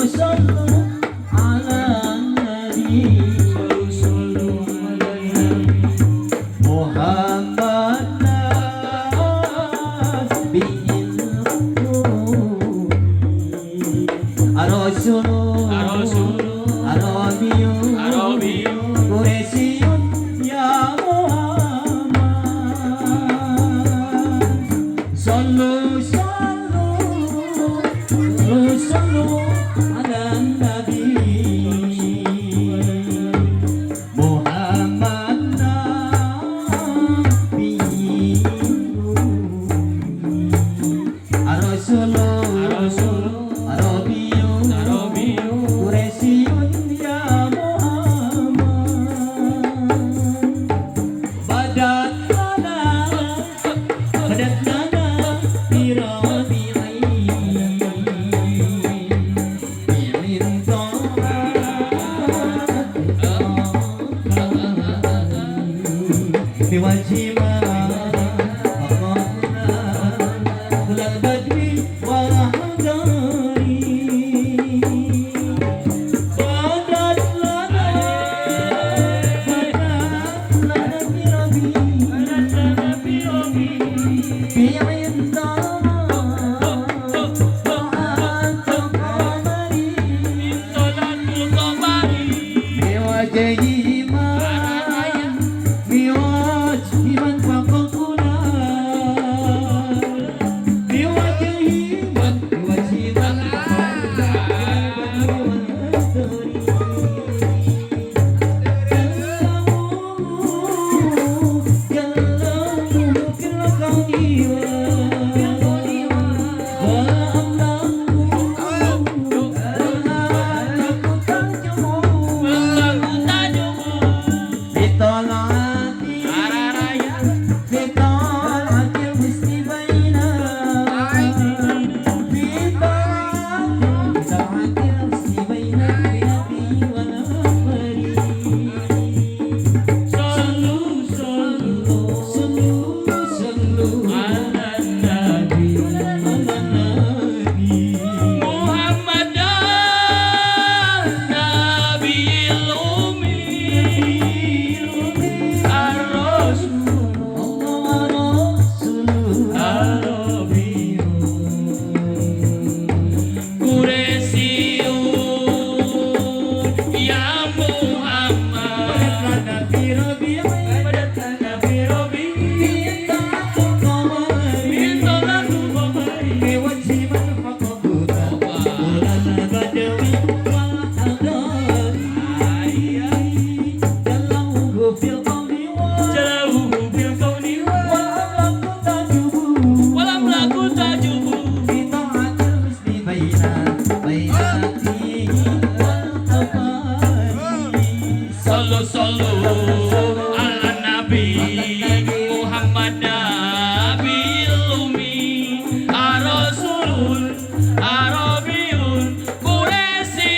صلوا على النبي صلوا على النبي محمد نبي الأمي الرسول الرسول عربي عربي قريشي يا محمد صلوا صلوا صلوا على النبي محمد نبي الرسول الرسول عربي عربي قريشي يا محمد بدت لنا بدت لنا في ربيعين من طاعة بوجه ما فقدنا كل البدو والحضر بدت لنا بدت لنا في ربيع في طلعت قمري بوجه ما بوجه من فوقنا بوجه من بوجه من فوق البدر والدار كلامه في الكون والأملاك والأملاك ترجم بطلعة بطلعة الحسن بينا بطلعة بطلعة الحسن بين النبي والأقمر صلوا صلوا صلوا صلوا على النبي على النبي محمد النبي الأمي الرسول الله رسول عربي قريشي يا محمد لنا في ربيع بدت لنا في ربيع طلعة القمر من طلعة القمر بوجه من فقدنا طول البدو والحضار جلوه في القول جلاله في الكون والأملاك تعجب والأملاك تعجب في طاعة الحسن بين بين فيه والقمر صلوا صلوا على النبي محمد نبي الأمي الرسول عربي قريشي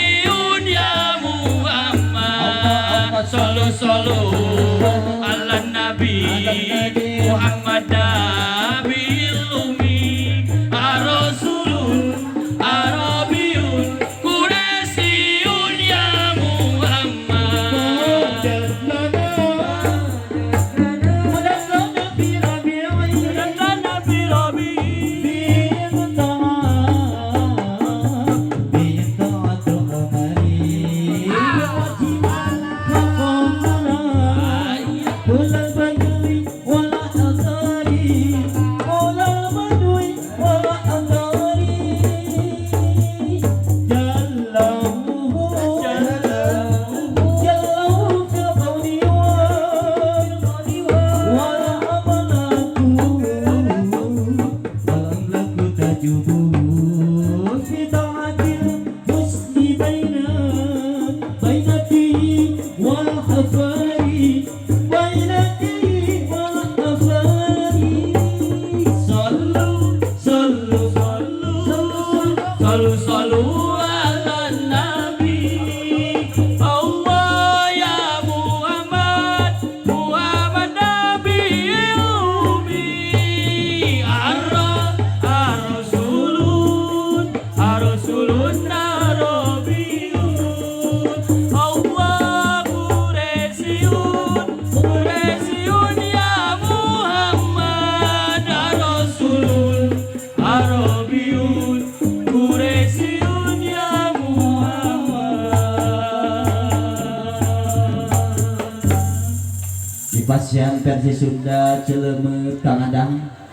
يا محمد صلوا صلوا على النبي محمد نبي الأمي الرسول عربي قريشي يا محمد بدت لنا بدت لنا في ربيع لنا في ربيع بطاعة القمر بوجه من فقدنا كل البدو والحضار Dipasihan versi Sunda, Celemet, Kang Adang.